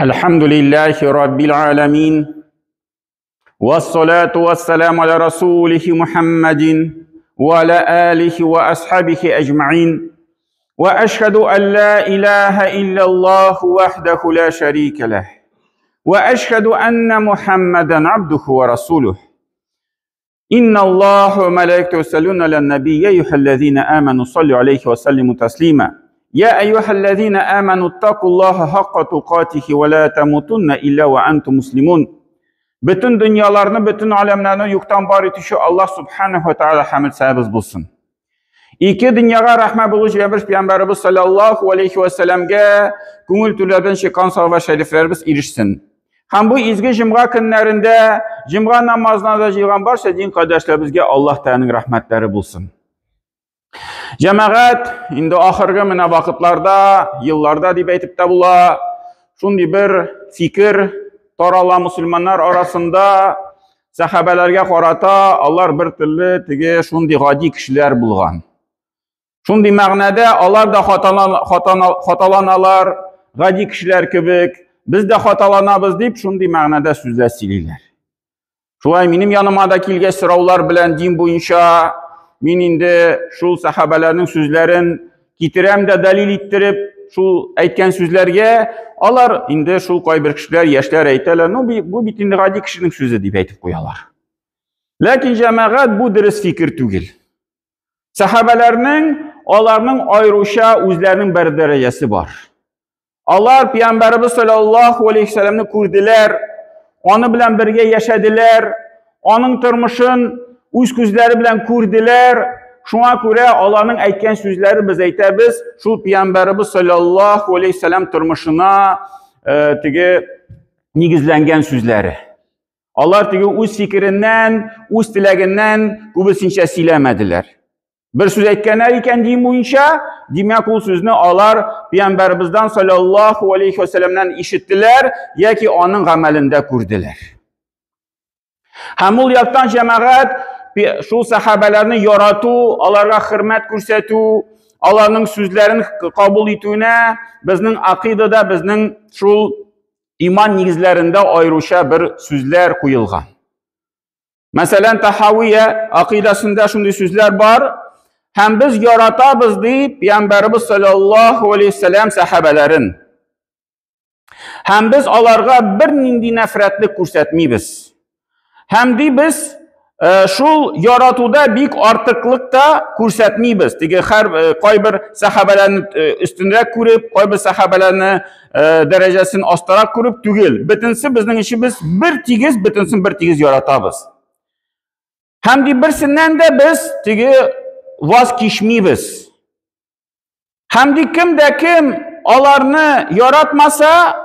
الحمد لله رب العالمين والصلاة والسلام على رسوله محمد وعلى آله وأصحابه أجمعين وأشهد أن لا إله إلا الله وحده لا شريك له وأشهد أن محمدا عبده ورسوله إن الله وملائكته يصلون على النبي يا أيها الذين آمنوا صلوا عليه وسلموا تسليما يا أيها الذين آمنوا اتقوا الله حق تقاته ولا تموتن إلا وأنتم مسلمون. Бөтен дөньяларны, бөтен аләмнәрне юктан бар итүче Аллаһ субханаһу ва тааля хәмд сәбәбез булсын. Ике дөньяга рәхмәт булу җибәрбез пәйгамбәребез саллаллаһу алейхи ва сәлламгә күңел түрләрдән чыккан салават шәрифләребез ирешсен. Һәм бу изге җомга көннәрендә җомга намазына да җыелган барча дин кардәшләребезгә Аллаһ Тәгаләнең рәхмәтләре булсын. Җәмәгать, инде ахыргы менә вакытларда, елларда дип әйтеп тә була, шундый бер фикер тарала мусульманнар арасында сәхабәләргә карата алар бер төрле теге шундый гади кешеләр булган. Шундый мәгънәдә алар да хаталаналар, гади кешеләр кебек, без дә хаталанабыз дип шундый мәгънәдә сүзләр сөйлиләр. Шулай минем яныма да килгәч сораулар белән дин буенча мин инде шул сахабәләрнең сүзләрен китерәм дә дәлил иттереп, шул әйткән сүзләргә алар инде шул кайбер кешеләр, яшьләр әйтәләр, ну бу бит инде гади кешенең сүзе дип әйтеп куялар. Ләкин җәмәгать бу дөрес фикер түгел. Сахабәләрнең аларның аеруча үзләренең бер дәрәҗәсе бар. Алар Пәйгамбәребез саллаллаһу алейхи вәсәлләмне күрделәр, аны белән бергә яшәделәр, аның тормышын үз күзләре белән күрделәр. Шуңа күрә аларның әйткән сүзләре без әйтәбез, шул Пәйгамбәребез саллаллаһу алейхи вәсәлләм тормышына теге нигезләнгән сүзләре. Алар теге үз фикереннән, үз теләгеннән күбесенчә сөйләмәделәр. Бер сүз әйткәннәр икән дин буенча, димәк ул сүзне алар пәйгамбәребездән саллаллаһу алейхи вәсәлләмнән ишеттеләр яки аның гамәлендә күрделәр. Һәм ул яктан җәмәгать шул сахабәләрне ярату, аларга хөрмәт күрсәтү, аларның сүзләрен кабул итүенә безнең акыйдада, безнең шул иман нигезләрендә аеруча бер сүзләр куелган. Мәсәлән, Тахавия акыйдасында шундый сүзләр бар. Һәм без яратабыз дип Пәйгамбәребез саллаллаһу алейхи вәсәлләм сахабәләрен. Һәм без аларга бернинди нәфрәтлек күрсәтмибез. Һәм ди без шул яратуда бик артыклык та күрсәтмибез. Теге һәр кайбер сахабәләрне өстенрәк күреп, кайбер сахабәләрне дәрәҗәсен астарак күреп түгел. Бөтенсе безнең эшебез бер тигез, бөтенсен бер тигез яратабыз. Һәм ди берсеннән дә без теге ваз кичмибез. Һәм ди кем дә кем аларны яратмаса,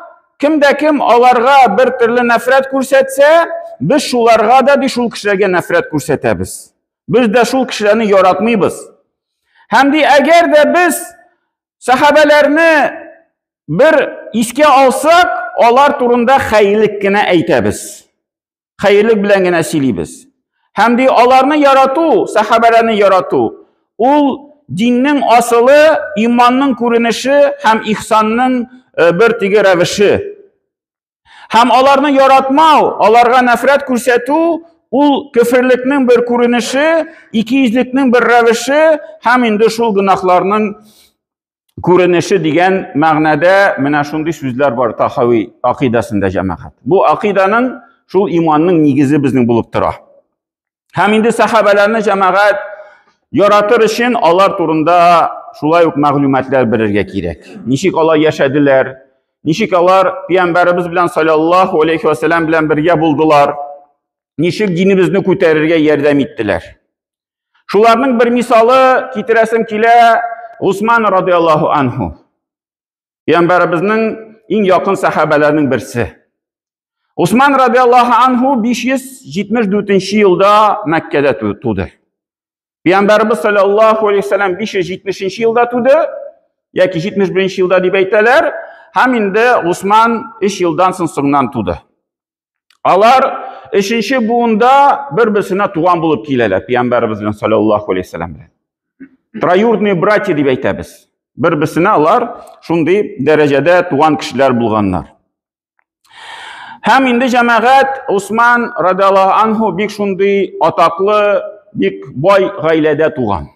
кем дә кем аларга бер төрле нәфрәт күрсәтсә, без шуларга да ди шул кешеләргә нәфрәт күрсәтәбез. Без дә шул кешеләрне яратмыйбыз. Һәм ди әгәр дә без сахабәләрне бер искә алсак, алар турында хәерлек кенә әйтәбез. Хәерлек белән генә сөйлибез. Һәм ди аларны ярату, сахабәләрне ярату, ул диннең асылы, иманның күренеше һәм ихсанның бер теге рәвеше. Һәм аларны яратмау, аларга нәфрәт күрсәтү, ул көферлекнең бер күренеше, икейөзлекнең бер рәвеше һәм инде шул гөнаһларның күренеше дигән мәгънәдә менә шундый сүзләр бар Тахави акыйдасында җәмәгать. Бу акыйданың шул иманның нигезе безнең булып тора. Һәм инде сахабәләрне җәмәгать яратыр өчен алар турында шулай ук мәгълүматлар белергә кирәк. Ничек алар яшәделәр, ничек алар пәйгамбәребез белән саллаллаһу алейхи ва сәлләм белән бергә булдылар, ничек динебезне күтәрергә ярдәм иттеләр. Шуларның бер мисалы китерәсем килә Усман радиаллаһу анху. Пәйгамбәребезнең иң якын сахабәләренең берсе. Усман радиаллаһу анху 574 елда Мәккәдә туды. Пәйгамбәребез саллаллаһу алейхи вәсәлләм 570 елда туды, яки 71 елда дип әйтәләр, һәм инде Усман 3 елдан соң соңнан туды. Алар 3-нче буында бер-берсенә туган булып киләләр Пәйгамбәребез белән саллаллаһу алейхи вәсәлләм белән. Троюродные братья дип әйтәбез. Бер-берсенә алар шундый дәрәҗәдә туган кешеләр булганнар. Һәм инде җәмәгать Усман радиаллаһу анһу бик шундый атаклы, бик бай гаиләдә туган.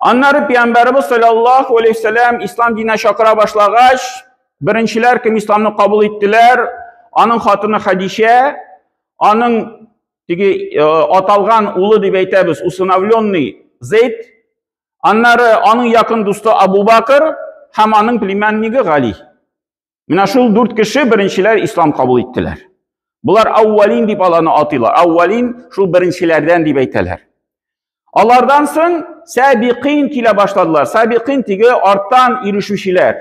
Аннары Пәйгамбәребез саллаллаһу алейһи вәсәлләм ислам диненә чакыра башлагач, беренчеләр кем исламны кабул иттеләр? Аның хатыны Хадичә, аның теге э, аталган улы дип әйтәбез, усыновленный Зейд, аннары аның якын дусты Абу Бакр һәм аның племяннигы Гали. Менә шул дүрт кеше беренчеләр ислам кабул иттеләр. Болар әүвәлин дип аларны атыйлар. Әүвәлин шул беренчеләрдән дип әйтәләр. Алардан соң сәбикин килә башладылар. Сәбикин теге арттан ирешүчеләр.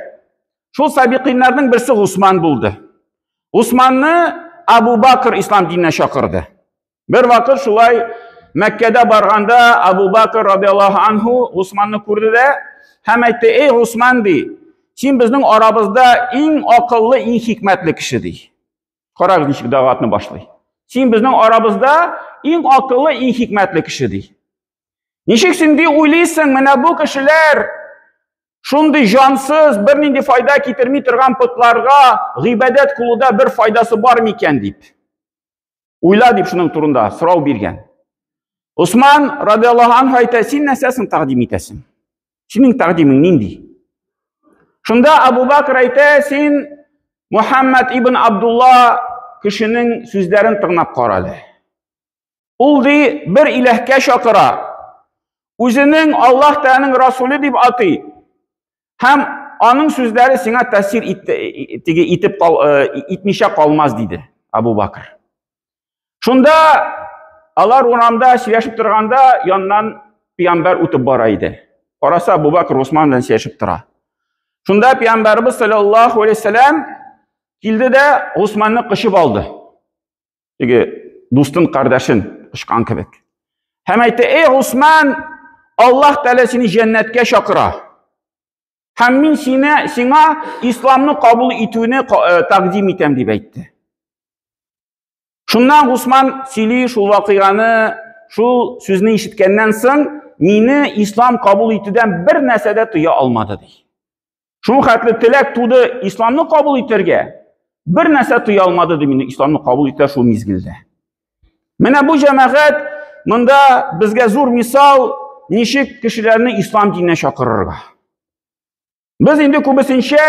Шул сәбикиннәрнең берсе Гусман булды. Гусманны Абу Бакр ислам диненә чакырды. Бер вакыт шулай Мәккәдә барганда Абу Бакр радиаллаһу анһу Гусманны күрде дә һәм әйтте: "Эй Гусман, ди, син безнең арабызда иң акыллы, иң хикмәтле кеше, ди. Карагыз, ничек дәгъватны башлый. Син безнең арабызда иң акыллы, иң хикмәтле кеше, ди. Ничек син ди уйлыйсың, менә бу кешеләр шундый җансыз, бернинди файда китерми торган потларга гыйбадәт кылуда бер файдасы бар микән дип. Уйла дип шуның турында сорау биргән. Усман радиаллаһу анһу әйтә, син нәрсәсен тәкъдим итәсең? Синең тәкъдимең нинди? Шунда Абу Бакр әйтә, син Мухаммад ибн Абдулла кешенең сүзләрен тыңлап кара әле. Ул ди бер иләһкә чакыра. Үзенең Аллаһ Тәгаләнең расуле дип атый. Һәм аның сүзләре сиңа тәэсир итте, теге итеп кал, э, итмичә калмас диде Абу Бакр. Шунда алар урамда сөйләшеп торганда яннан пәйгамбәр үтеп бара иде. Караса Абу Бакр Усман белән сөйләшеп тора. Шунда пәйгамбәрбез саллаллаһу алейһи вәсәләм килде дә Усманны кочып алды. Теге дустын, кардәшен кочкан кебек. Һәм әйтте: "Эй Усман, Аллаһ Тәгалә сине җәннәткә чакыра. Һәм мин сине, сиңа исламны кабул итүне э, тәкъдим итәм", дип әйтте. Шуннан Гусман сөйли шул вакыйганы, шул сүзне ишеткәннән соң, мине ислам кабул итүдән бер нәрсә дә тыя алмады, ди. Шул хәтле теләк туды исламны кабул итәргә. Бер нәрсә тыя алмады ди мине исламны кабул итә шул мизгелдә. Менә бу җәмәгать монда безгә зур мисал, ничек кешеләрне ислам диненә чакырырга. Без инде күбесенчә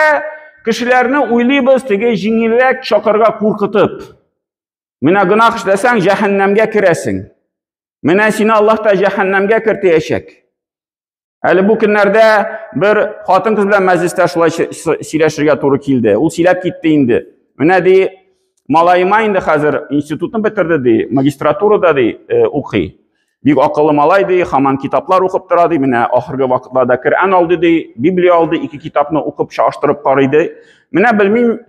кешеләрне уйлыйбыз теге җиңелрәк чакырырга куркытып. Менә гөнаһ эшләсәң, җәһәннәмгә керәсең. Менә сине Аллаһ та җәһәннәмгә кертәчәк. Әле бу көннәрдә бер хатын-кыз белән мәҗлестә шулай сөйләшергә туры килде. Ул сөйләп китте инде. Менә ди, малаема инде хәзер институтны бетерде ди, магистратурада ди, э, укый. Бик акыллы малай ди, хаман китаплар укып тора ди, менә ахыргы вакытларда Коръән алды ди, Библия алды, ике китапны укып чагыштырып карый ди. Менә белмим,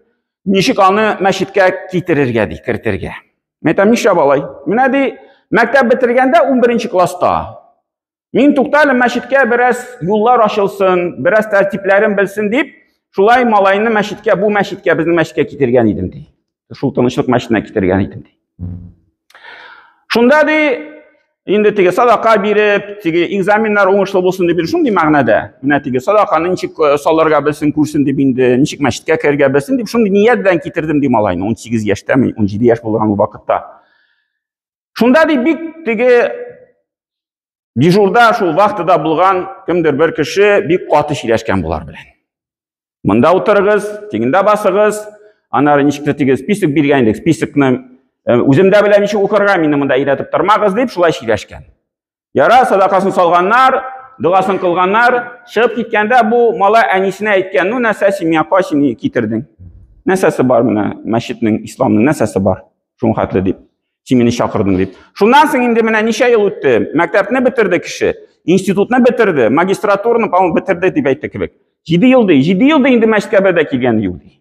ничек аны мәчеткә китерергә ди, кертергә. Мен әйтәм, нишләп алай? Менә ди, мәктәп бетергәндә 11 класста Мин туктале мәчеткә бераз юллар ачылсын, бераз тәртипләрен белсен дип, шулай малайны мәчеткә, бу мәчеткә, безнең мәчеткә китергән идем ди. Шул тынычлык мәчетенә китергән идем ди. Шунда ди, инде теге садака биреп, теге экзаменнар уңышлы булсын дип, шундый мәгънәдә. Менә теге садаканы ничек э, салырга белсен, күрсен дип инде, ничек мәчеткә керергә белсен дип, шундый ният белән китердем ди малайны. 18 яшьтә, 17 яшь булган ул вакытта. Шунда ди бик теге дежурда шул вахтада булган кемдер бер кеше бик каты сөйләшкән болар белән. Монда утырыгыз, тегендә басыгыз, аннары ничек тә теге список биргән идек, списокны э, үзем дә беләм ничек укырга, мине монда өйрәтеп тормагыз дип шулай сөйләшкән. Яра садакасын салганнар, догасын кылганнар, чыгып киткәндә бу малай әнисенә әйткән, ну нәрсә син миңа кай син китердең? Нәрсәсе бар менә мәчетнең, исламның нәрсәсе бар? Шуның хәтле дип. Син мине чакырдың дип. Шуннан соң инде менә ничә ел үтте? Мәктәпне бетерде кеше, институтны бетерде, магистратураны, по-моему, бетерде дип әйтте кебек. 7 ел ди, 7 ел ди инде мәчеткә бер дә килгән юк ди.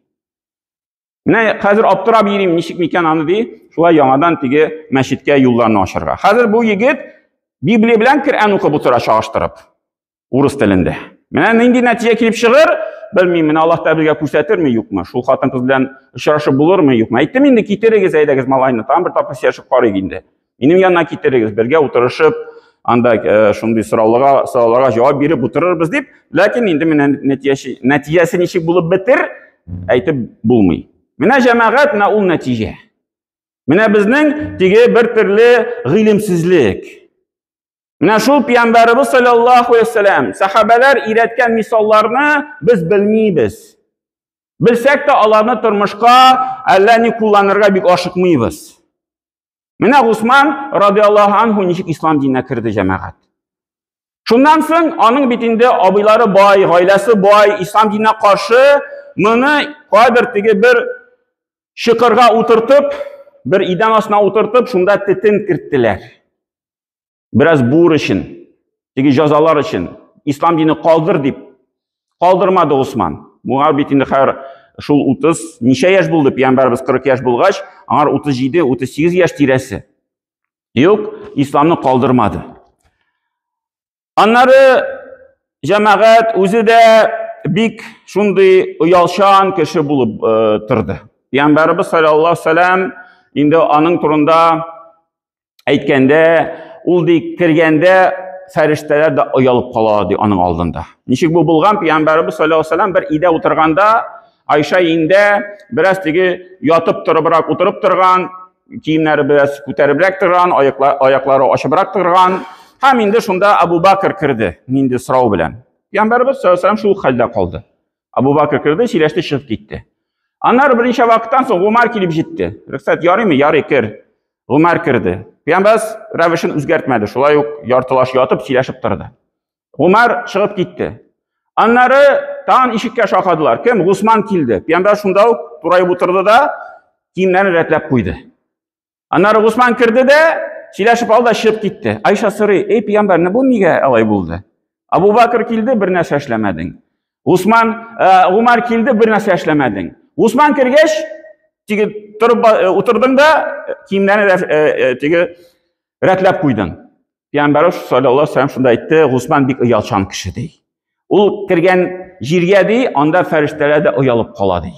Менә хәзер аптырап йөрим, ничек микән аны ди, шулай яңадан теге мәчеткә юлларны ачарга. Хәзер бу егет Библия белән Коръән укып утыра чагыштырып, урыс телендә. Менә нинди нәтиҗә килеп чыгыр, белмим, менә Аллаһ Тәгалә безгә күрсәтерме, юкмы? Шул хатын-кыз белән очрашып булырмы, юкмы? Әйттем инде, китерегез, әйдәгез малайны, тагын бер тапкыр сөйләшеп карыйк инде. Минем янына китерегез, бергә утырышып, Анда шундый сорауларга җавап биреп утырырбыз дип, ләкин инде менә нәтиҗәсе, нәтиҗәсе ничек булып бетер, әйтеп булмый. Менә җәмәгать, менә ул нәтиҗә. Менә безнең теге бер төрле гыйлемсезлек. Менә шул пәйгамбәребез саллаллаһу алейһи вәсәләм, сахабәләр өйрәткән мисалларны без белмибез. Белсәк тә аларны тормышка әллә ни кулланырга бик ашыкмыйбыз. Менә Гусман радиаллаһу анһу ничек ислам диненә керде җәмәгать. Шуннан соң аның бит инде абыйлары бай, гаиләсе бай, ислам диненә каршы моны кайбер теге бер чокырга утыртып, бер идән астына утыртып, шунда тетен керттеләр. Бераз бур өчен, теге җазалар өчен, ислам дине калдыр дип калдырмады Усман. Моңа бит инде хәер шул 30 ничә яшь булды, пәйгамбәрбез 40 яшь булгач, аңар 37, 38 яшь тирәсе. Юк, исламны калдырмады. Аннары җәмәгать үзе дә бик шундый оялчан кеше булып э, торды. Пәйгамбәрбез саллаллаһу алейһи вәсәләм инде аның турында әйткәндә, ул ди кергәндә фәрештәләр дә оялып кала ди аның алдында. Ничек бу булган? Пәйгамбәрбез саллаллаһу алейһи вәсәләм бер өйдә утырганда, Айша инде бераз теге ятып торыбрак утырып торган, киемнәре бераз күтәребрәк торган, аяклары ачыбрак торган. Һәм инде шунда Абу Бакр керде, нинди сорау белән. Пәйгамбәрбез саллаллаһу алейһи вәсәләм шул хәлдә калды. Абу Бакр керде, сөйләште, чыгып китте. Аннары берничә вакыттан соң Гумар килеп җитте. Рөхсәт ярыймы? Ярый, кер. Гумар керде. Пәйгамбәрбез рәвешен үзгәртмәде, шулай ук яртылаш ятып сөйләшеп торды. Гумар чыгып китте. Аннары тагын ишеккә шакадылар. Кем? Гусман килде. Пәйгамбәр шунда ук тураеп утырды да киемнәрен рәтләп куйды. Аннары Гусман керде дә сөйләшеп алды да чыгып китте. Айша сорый: "Эй, пәйгамбәр, бу нигә алай булды?" Абу Бакр килде, бер нәрсә эшләмәдең. Гусман, э, Гумар килде, бер нәрсә эшләмәдең. Гусман кергәч, теге торып э, утырдың да киемнәрен э, теге рәтләп куйдың. Пәйгамбәрбез саллаллаһу алейһи вәсәлләм шунда әйтте, Гусман бик оялчан кеше ди. Ул кергән җиргә ди, анда фәрештәләр дә оялып кала ди.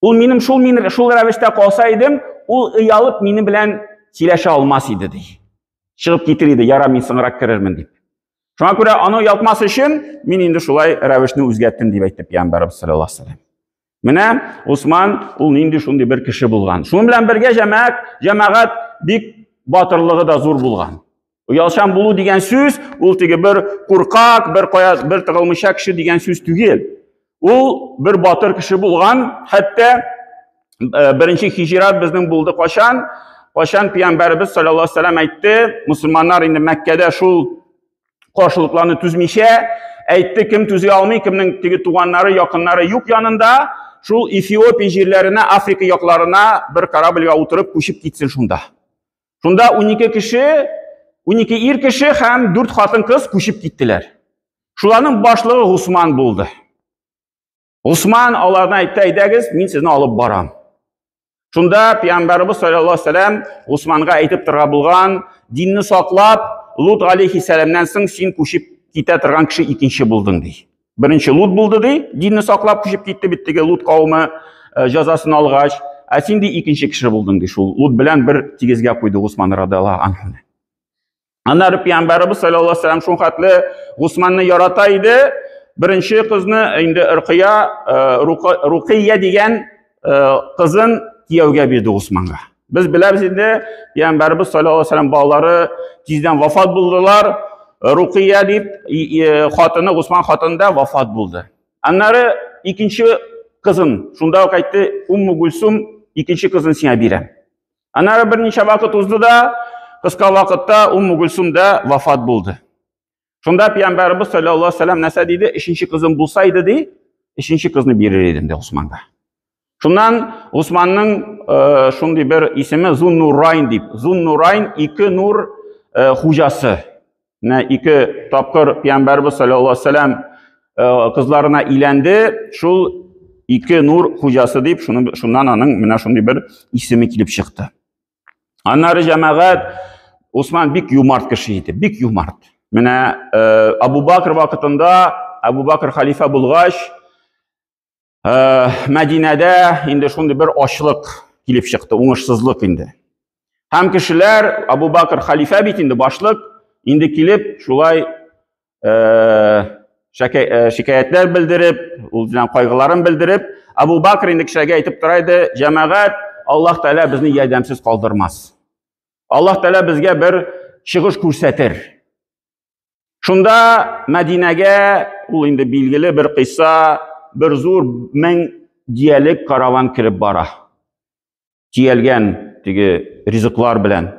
Ул минем шул мин шул рәвештә калса идем, ул оялып минем белән сөйләшә алмас иде ди. Чыгып китер иде, яра мин соңрак керермен дип. Шуңа күрә аны оялтмас өчен мин инде шулай рәвешне үзгәрттем дип әйтте Пәйгамбәрбез саллаллаһу алейһи вәсәлләм. Менә Усман ул нинди шундый бер кеше булган. Шуның белән бергә җәмәгать, җәмәгать бик батырлыгы да зур булган. Оялчан булу дигән сүз ул теге бер куркак, бер кая бер тыгылмыйча кеше дигән сүз түгел. Ул бер батыр кеше булган, хәтта э, беренче хиҗрат безнең булды качан? Качан пәйгамбәребез саллаллаһу алейһи вәсәлләм әйтте, мусульманнар инде Мәккәдә шул каршылыкларны түзмичә, әйтте, кем түзә алмый, кемнең теге туганнары, якыннары юк янында, шул Эфиопия җирләренә, Африка якларына бер корабльгә утырып күчеп китсен шунда. Шунда 12 кеше, 12 ир кеше һәм 4 хатын-кыз күчеп киттеләр. Шуларның башлыгы Гусман булды. Усман аларны әйтте, әйдәгез, мин сезне алып барам. Шунда пәйгамбәребез саллаллаһу алейһи вәсәлләм Усманга әйтеп торга булган, динне саклап, Лут алейхиссәламнән соң син күчеп китә торган кеше икенче булдың ди. Беренче Лут булды ди, динне саклап күчеп китте бит теге Лут кавымы э, җәзасын алгач, ә син ди икенче кеше булдың ди. Шул Лут белән бер тигезгә куйды Усман радиаллаһу анһуны. Аннары пәйгамбәребез саллаллаһу алейһи вәсәлләм шул хәтле Гусманны ярата иде. Беренче кызны инде Рукыя, э, Рукыя дигән э, кызын кияүгә бирде Гусманга. Без беләбез инде, пәйгамбәребез саллаллаһу алейһи вәсәлләм балалары тиздән вафат булдылар. Рукыя дип хатыны Гусман хатыны да вафат булды. Аннары икенче кызын шунда ук әйтте, Умму Гульсум икенче кызын сиңа бирәм. Аннары берничә вакыт узды да, кыска вакытта Умму Гульсум да вафат булды. Шунда пәйгамбәребез саллаллаһу алейһи вәсәлләм нәрсә диде? Өченче кызым булса иде ди, өченче кызны бирер идем ди Усманга. Шуннан Усманның э, шундый бер исеме Зуннурайн дип. Зуннурайн ике нур э, хуҗасы. Менә ике тапкыр пәйгамбәрбез саллаллаһу алейһи вәсәлләм э, кызларына иләнде, шул ике нур хуҗасы дип, шуны шуннан аның менә шундый бер исеме килеп чыкты. Аннары җәмәгать Усман бик юмарт кеше иде, бик юмарт. Менә э, Абу Бакр вакытында Абу Бакр халифа булгач, Э, Мәдинәдә инде шундый бер ачлык килеп чыкты, уңышсызлык инде. Һәм кешеләр, Абу Бакр халифә бит инде башлык, Инде килеп, шулай шикаятьләр белдереп, ул белән кайгыларын белдереп, Абу Бакр инде кешеләргә әйтеп тора иде, җәмәгать, Аллаһ Тәгалә безне ярдәмсез калдырмас. Аллаһ Тәгалә безгә бер чыгыш күрсәтер. Шунда Мәдинәгә ул инде билгеле бер кыйса, бер зур 1000 диялек караван кереп бара. Төялгән теге ризыклар белән.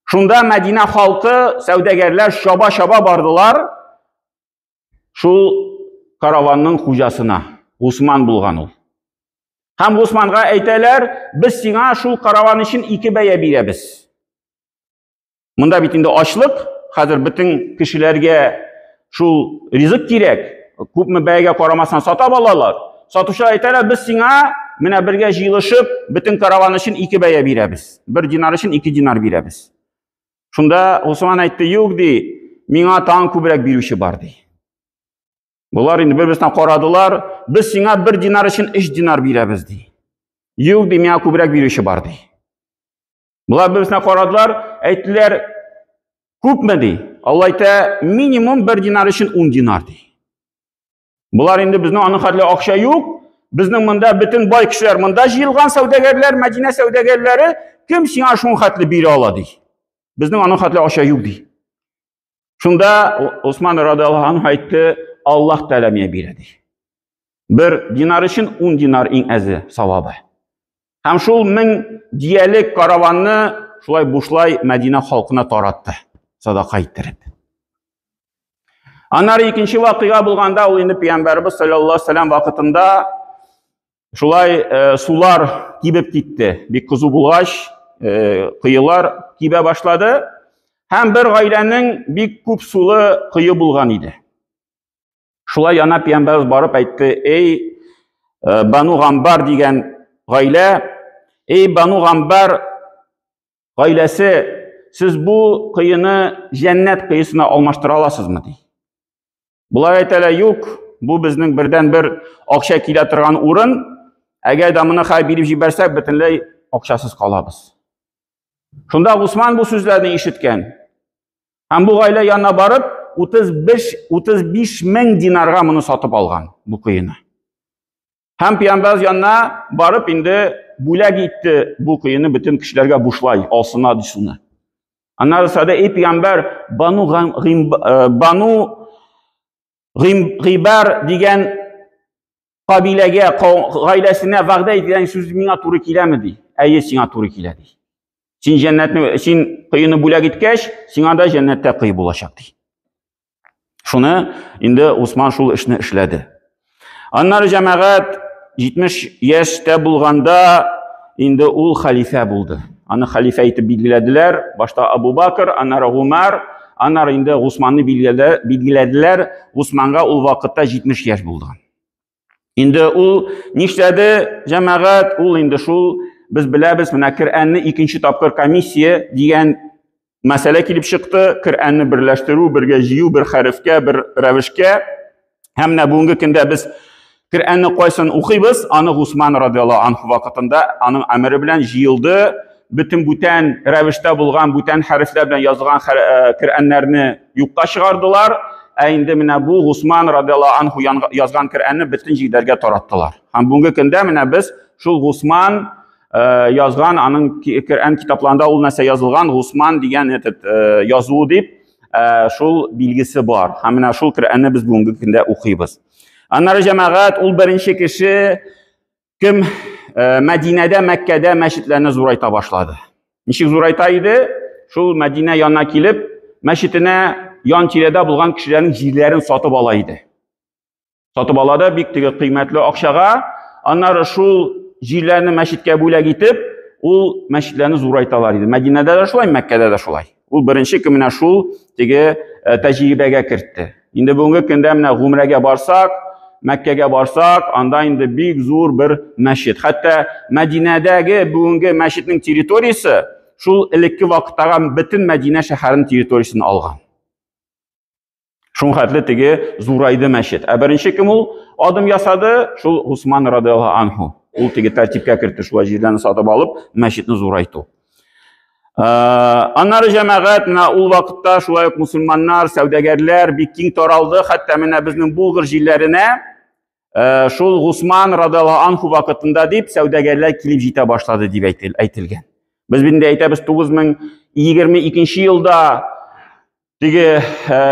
Шунда Мәдинә халкы, сәүдәгәрләр чаба-чаба бардылар. Шул караванның хуҗасына, Гусман булган ул. Һәм Гусманга әйтәләр, без сиңа шул караван өчен ике бәя бирәбез. Монда бит инде ачлык, хәзер бөтен кешеләргә шул ризык кирәк. Күпме бәягә карамастан сатап алалар. Сатучылар әйтәләр, без сиңа менә бергә җыелышып, бөтен караван өчен ике бәя бирәбез. Бер динар өчен ике динар бирәбез. Шунда Усман әйтте, юк ди, миңа тагын күбрәк бирүче бар ди. Болар инде бер-берсенә карадылар, без сиңа бер динар өчен өч динар бирәбез ди. Юк ди, миңа күбрәк бирүче бар ди. Болар бер-берсенә карадылар, әйттеләр, күпме ди? Алла әйтә, минимум бер динар өчен 10 динар ди. Болар инде безнең аның хәтле акча юк. Безнең монда бөтен бай кешеләр монда җыелган сәүдәгәрләр, Мәдинә сәүдәгәрләре, кем сиңа шуның хәтле бирә ала ди. Безнең аның хәтле акча юк ди. Шунда Усман радиаллаһу анһу әйтте, Аллаһ Тәгалә миңа бирә ди. Бер динар өчен 10 динар иң әзе савабы. Һәм шул мең диялек караванны шулай бушлай Мәдинә халкына таратты, садака иттереп. Аннары икенче вакыйга булганда, ул инде Пәйгамбәрбез саллаллаһу алейһи вәсәлләм вакытында шулай сулар кибеп китте. Бик кызу булгач, коелар кибә башлады. Һәм бер гаиләнең бик күп сулы кое булган иде. Шулай яна пәйгамбәрбез барып әйтте, эй, Бану Гамбар дигән гаилә, эй, Бану Гамбар гаиләсе, сез бу коены җәннәт коесына алмаштыра аласызмы, ди. Болар әйтәләр, юк, бу безнең бердән-бер акча килә торган урын, әгәр дә моны хәзер биреп җибәрсәк, бөтенләй акчасыз калабыз. Шунда Гусман бу сүзләрне ишеткән. Һәм бу гаилә янына барып, 35 35 мең динарга моны сатып алган бу коены. Һәм пәйгамбәр янына барып инде бүләк итте бу коены бөтен кешеләргә бушлай алсына ди суны. Аннары сорады, эй пәйгамбәр, Бану Бану Гыйбар дигән кабиләгә, гаиләсенә вәгъдә ителгән сүз миңа туры киләме ди. Әйе, сиңа туры килә ди. Син җәннәтне, син коены бүләк иткәч, сиңа да җәннәттә кое булачак ди. Шуны инде Усман шул эшне эшләде. Аннары җәмәгать 70 яшьтә булганда инде ул хәлифә булды. Аны хәлифә итеп билгеләделәр. Башта Абу Бакр, аннары Гумар, аннары инде Гусманны билгеләделәр. Гусманга ул вакытта 70 яшь булган. Инде ул нишләде, җәмәгать, ул инде шул без беләбез, менә Коръәнне икенче тапкыр комиссия дигән мәсьәлә килеп чыкты. Коръәнне берләштерү, бергә җыю, бер хәрефкә, бер рәвешкә. Һәм менә бүгенге көндә без Коръәнне кайсын укыйбыз, аны Гусман радиаллаһу анху вакытында аның әмере белән җыелды. Бөтен бүтән рәвештә булган, бүтән хәрефләр белән язылган Коръәннәрне юкка чыгардылар. Ә инде менә бу Гусман радиаллаһу анху язган Коръәнне бөтен җирләргә тараттылар. Һәм бүгенге көндә менә без шул Гусман язган, аның Коръән китапларында ул нәрсә язылган, Гусман дигән этот язуы дип, шул билгесе бар. Һәм менә шул Коръәнне без бүгенге көндә укыйбыз. Аннары җәмәгать, ул беренче кеше, кем Мәдинәдә, Мәккәдә мәчетләрне зурайта башлады. Ничек зурайта иде? Шул Мәдинә янына килеп, мәчетенә ян тирәдә булган кешеләрнең җирләрен сатып ала иде. Сатып ала да бик теге кыйммәтле акчага, аннары шул җирләрне мәчеткә бүләк итеп, ул мәчетләрне зурайталар иде. Мәдинәдә дә шулай, Мәккәдә дә шулай. Ул беренче кем менә шул теге тәҗрибәгә кертте. Инде бүгенге көндә менә гумрәгә барсак, Мәккәгә барсак, анда инде бик зур бер мәчет. Хәтта Мәдинәдәге бүгенге мәчетнең территориясе шул элекке вакыттагы бөтен Мәдинә шәһәренең территориясен алган. Шуның хәтле теге зурайды мәчет. Ә беренче кем ул адым ясады? Шул Усман радиаллаһу анху. Ул теге тәртипкә кертте, шулай җирләрне сатып алып, мәчетне зурайту. Аннары җәмәгать менә ул вакытта шулай ук мусульманнар, сәүдәгәрләр бик киң таралды, хәтта менә безнең Булгар җирләренә шул Гусман радиаллаһу анху вакытында дип сәүдәгәрләр килеп җитә башлады дип әйтелгән. Без бит инде әйтәбез 9022 елда теге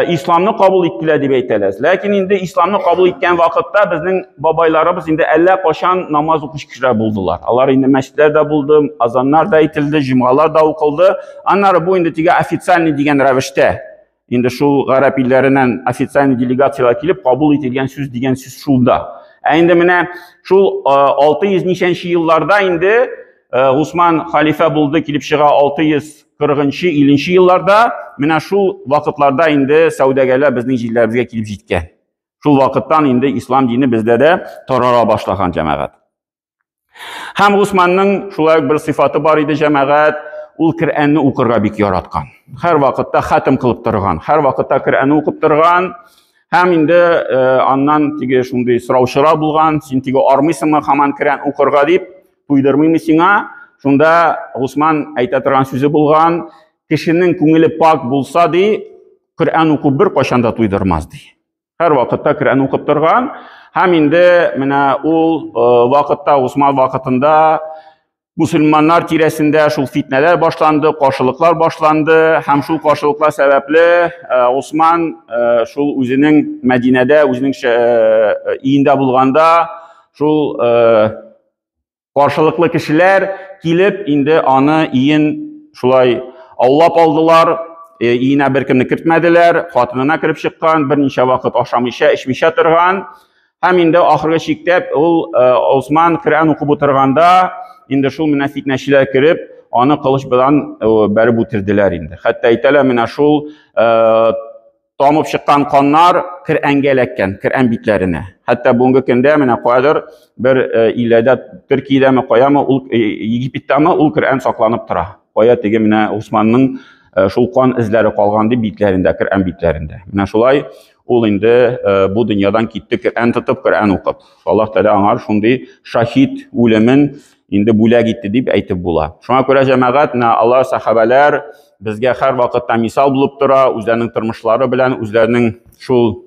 исламны кабул иттеләр дип әйтәләр. Ләкин инде исламны кабул иткән вакытта безнең бабайларыбыз инде әллә кайчан намаз укучы кешеләр булдылар. Алар инде мәчетләрдә булды, азаннар да әйтелде, җомгалар да укылды. Аннары бу инде теге официальный дигән рәвештә инде шул гарәп илләреннән официальный делегацияләр килеп кабул ителгән сүз дигән сүз шулда. Ә инде менә шул 600 ничәнче елларда инде Гусман халифә булды, килеп чыга 640-нчы, 50-нче елларда. Менә шул вакытларда инде сәүдәгәрләр безнең җирләребезгә килеп җиткән. Шул вакыттан инде ислам дине бездә дә тарала башлаган җәмәгать. Һәм Гусманның шулай ук бер сыйфаты бар иде җәмәгать, ул Коръәнне укырга бик яраткан. Һәр вакытта хатым кылып торган, һәр вакытта Коръәнне укып торган. Һәм инде аннан теге шундый сораучылар булган, син теге армыйсыңмы һаман Коръән укырга дип, туйдырмыймы сиңа? Шунда Гусман әйтә торган сүзе булган, кешенең күңеле пак булса ди, Коръән уку бер кайчан да туйдырмас ди. Һәр вакытта Коръән укып торган. Һәм инде менә ул вакытта, Гусман вакытында мусульманнар тирәсендә шул фитнәләр башланды, каршылыклар башланды һәм шул каршылыклар сәбәпле Гусман шул үзенең Мәдинәдә, үзенең өендә булганда шул каршылыклы кешеләр килеп инде аны өен шулай аулап алдылар, өенә беркемне кертмәделәр, хатынына кереп чыккан, берничә вакыт ашамыйча, эчмичә торган. Һәм инде ахыргы чиктә ул Осман Коръән укып утырганда, инде шул менә фитнәчеләр кереп, аны кылыч белән бәреп үтерделәр инде. Хәтта әйтәләр, менә шул тамып чыккан каннар Коръәнгә эләккән, Коръән битләренә. Хәтта бүгенге көндә менә каядыр бер илләрдә, Төркиядәме, каямы, ул Египеттәме, ул Коръән сакланып тора. Кая теге менә Усманның шул кан эзләре калган дип битләрендә, Коръән битләрендә. Менә шулай ул инде бу дөньядан китте Коръән тотып, Коръән укып. Аллаһ Тәгалә аңар шундый шаһит үлемен инде бүләк итте дип әйтеп була. Шуңа күрә җәмәгать, менә алар сахабәләр безгә һәр вакытта мисал булып тора, үзләренең тормышлары белән, үзләренең шул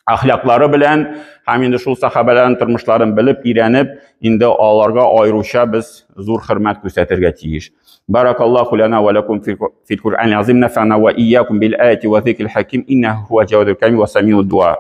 әхлаклары белән һәм инде шул сахабәләрнең тормышларын белеп, өйрәнеп, инде аларга аеруча без зур хөрмәт күрсәтергә тиеш. Баракаллаху лана ва лакум фил Кур'ан азим нафана ва iyyakum bil ayati ва зикрил хаким иннаху хуа джавадул карим ва самиуд дуа.